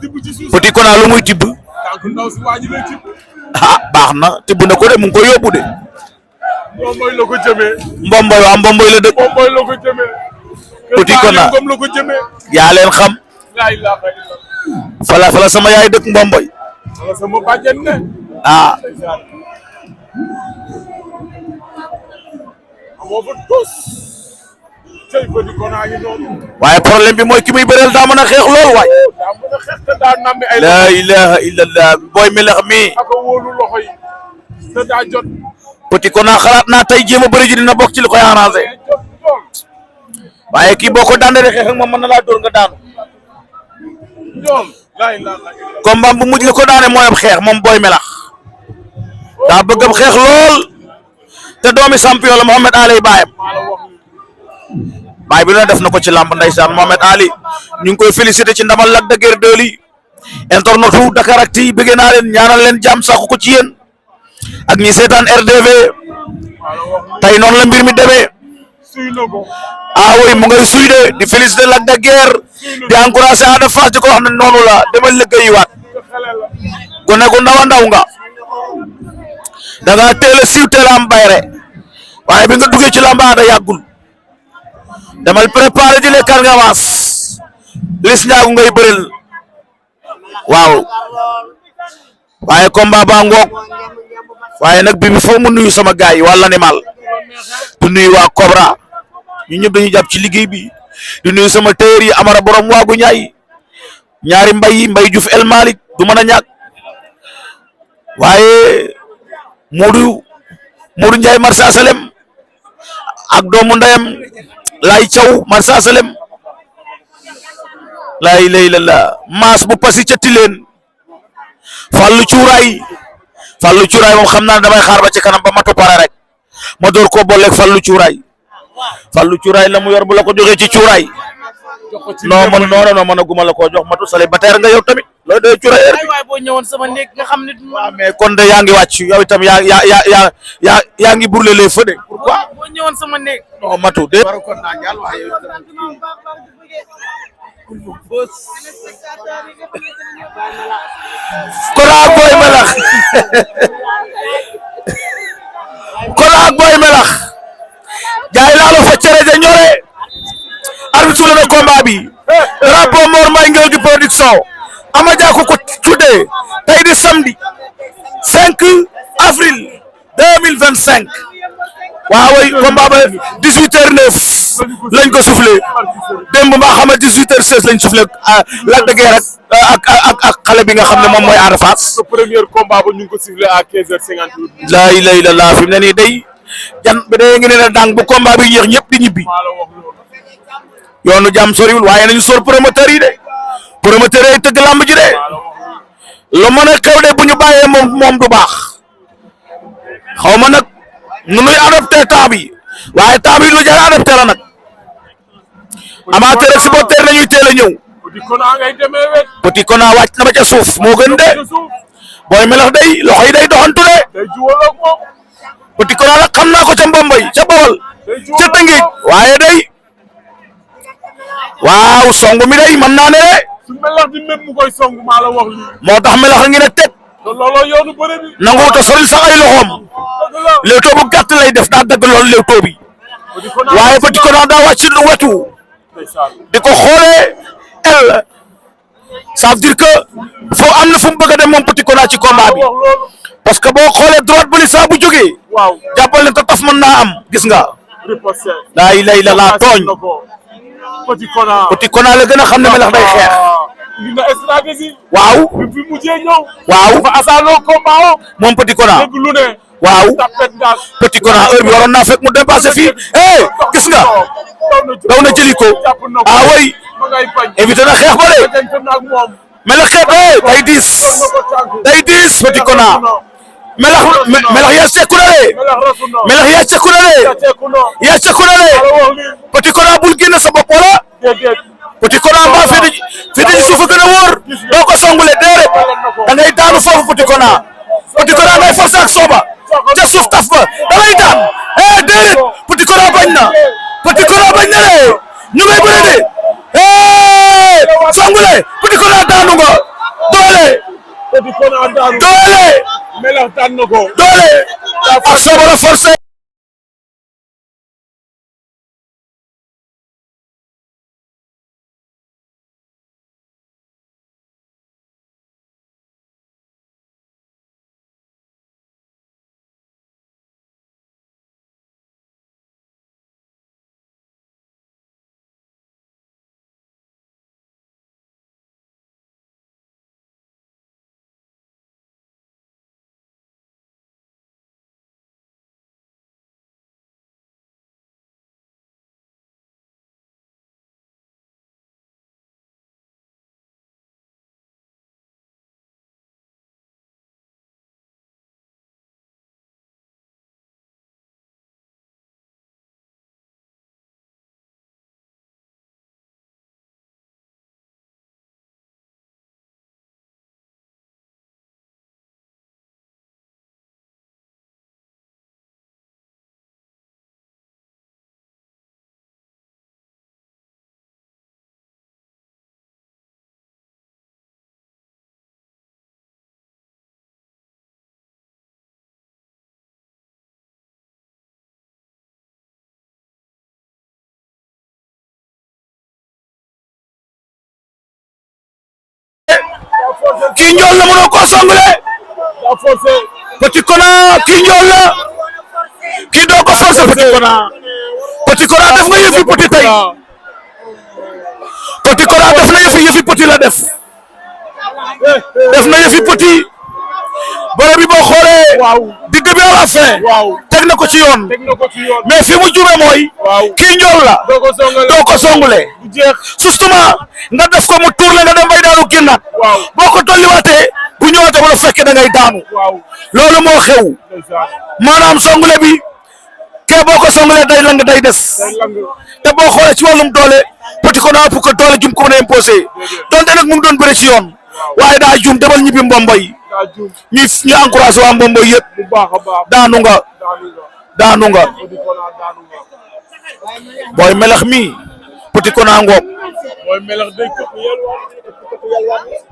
Petit Kona lu muy tibb baax na tibb na ko de mu ngi koy yóbbu de Mbomboy la ko jëmee. Mbomboy waa Mbomboy la dëkk Mbomboy la ko jëmee. Petit Kona la ko jëmee. yaa leen xam fala sama yaay dëkk Mbomboy wala sama bàjjen ne amoo fa tos cey Petit Kona yi noonu waaye problème bi mooy ki muy bëreel daa mën a xeex lool waay daa mën a xeex te daa nammi ay la ilaha illallah booy melax mi aka wóolu loxo yi te daa jot Petit Kona xalaat naa tey jéem a bëri ji dina bokk ci li koy arrangé waaye kii boo ko daanee rek xeex ak moom mën na laa dóor nga daanu ñoom combat bu mujj la ko daane mooy ab xeex moom booy melax daa bëgg ab xeex lool te doomi champion la Mohamed Ali baayam baay bi na def na ko ci làmb ndeysaan Mohamed Ali ñu ngi koy félicité ci ndamal Lac de Guiers 2 li internetu Dakaractu yi bëgg naa leen ñaanal leen jàmm saxu ko ci yéen ak ñi seetaan RDV tey noonu la mbir mi demee oui mu ngay suy de di félicité Lac de Guiers di encouragé Ada Fass di ko wax ne noonu la demal liggéeyiwaat gone gu ndaw a ndaw nga da nga teel a siiw teel a am bayre waaye bi nga duggee ci lamba da yàggul demal préparé ji les Casamance Liss Ndiago ngay bëreel waaw waaye combat ba ngoog waaye nag bi mi foo mu nuyu sama gaay yi wala animal du nuyu waa Cobra ñu ñëpp dañuy jàpp ci liggéey bi di nuyu sama téer yi Amara borom waagu ñaay ñaari mbay Diouf El Malick du mën a ñàkk waaye Modou Ndiaye Marsa Salem ak doomu ndeyam Lay Thiaw Marsa Salem lay la maas bu pasi ca Tilène Fallou Cuuraay moom xam naa damay xaar ba ci kanam ba matu pare rek ma door koo booleeg Fallou Cuuraay la mu yor bu la ko joxee ci cuuraay non man a guma la koo jox matu célibataire nga yow tamit looy doy cuuraay heure bi waay boo ñëwoon sama néeg nga xam ne waaw mais kon de yaa ngi wàcc yow itam yaa ngi brûler les feux de pourquoi boo ñëwoon sama néeg non matu de Kona ak Boy Melax gaay laa la fa cere ja ñore arbitre su la combat bi drapeau Mor Mbaye Nguel gi production ama ja ko tuddee tey di samedi 5 avril 2025 waaw combat ba 18h09 lañ ko soufflé démb maa xam ne 18h16 lañ soufflé Lac de Guiers ak xale bi nga xam ne moom mooy Ada Fass. premier combat ba ñu ngi ko soufflé à 15h58. laa ilaaha illallaah fi mu ne nii day jan bi day ngi ne la dang bu combat bi yéex ñëpp di ñibbi yoonu jàmm soriwul waaye nañu sor promoteur yi de promoteur yi tëgg lamb ji de lu mën a xew de bu ñu bàyyee moom du baax xaw ma nag nu nuy adopté temps bi waaye temps bi lu jar adopté la nag amateur ak supporter nañuy teel a ñëw Petit Kona wàcc na ba ca suuf moo gën de Boy Melax day loxo yi day doxantu de Petit Kona la xam naa ko ca Mbomboy ca Bawol ca Tëngéej waaye day waaw songu mi day mën naa ne moo tax Melax a ngi ne teg nanguwut a sori sax ay loxoom léewtoo bu gàtt lay def daa dagg loolu léewtoo bi waaye Petit Kona daa wàcc lu wetu di ko xoolee el ça veut dire que foo am na fu mu bëgg a dem moom Petit Kona ci combat bi parce que boo xoolee droite ba li saa bu jógee jàppal ne taf mën naa am gis nga laa ilaaha illallaah tooñ Petit Kona la gën a xam ne Melax day xeex waaw moom Petit Kona waaw Petit Kona heure bi waroon naa fekk mu dépassé fii gis nga daw na jëli ko way éviter na xeex ba de Melax xeex day diis Petit Kona Melax yaa cekku na de Petit Kona bul génn sa bopp wala Petit Kona mbaa fii di suuf a gën a wóor doo ko songule déedéet da ngay daanu foofu Petit Kona ngay forcé ak sooba ca suuf taf ba da ngay daan déedéet Petit Kona bañ na de ñu ngay bëre de songule Petit Kona daanu nga Kona daanu. doole Melax daan na ko. doole ak Sobala forcé kii njool la mënoo koo songale daa forcé. Petit Kona kii njool la kii doo ko forcer Petit Kona Petit Kona def nga yëfi Petit tey Petit Kona def na yëfi Petit la def na yëfi Petit bëre bi boo xoolee waaw digg bi à la fin waaw teg na ko ci yoon teg na ko ci yoon. mais fi mu jume mooy waaw kii njool la doo ko songale. doo ko songule bu jeex. justement nga def ko mu tourné nga dem bay daanu génnaat waaw boo ko dolliwaatee bu ñëwaatee wala fekkee da ngay daanu waaw. loolu moo xew ndeysaan. maanaam songule bi kee boo ko songulee day lang day des day lang. te boo xoolee ci wàllum doole Petit Kona ëpp ko doole jum ko mën a imposé donte nag mu ngi doon bëre ci yoon waaye daa jum demal ñibbi mbomboy daa juum. ñu encouragé waa mbomboy yëpp bu baax a baax. daanu nga daanu nga. daanu nga Petit Kona daanu nga. booy melax mi Petit Kona ngoog mooy melax day këpp yelwaan.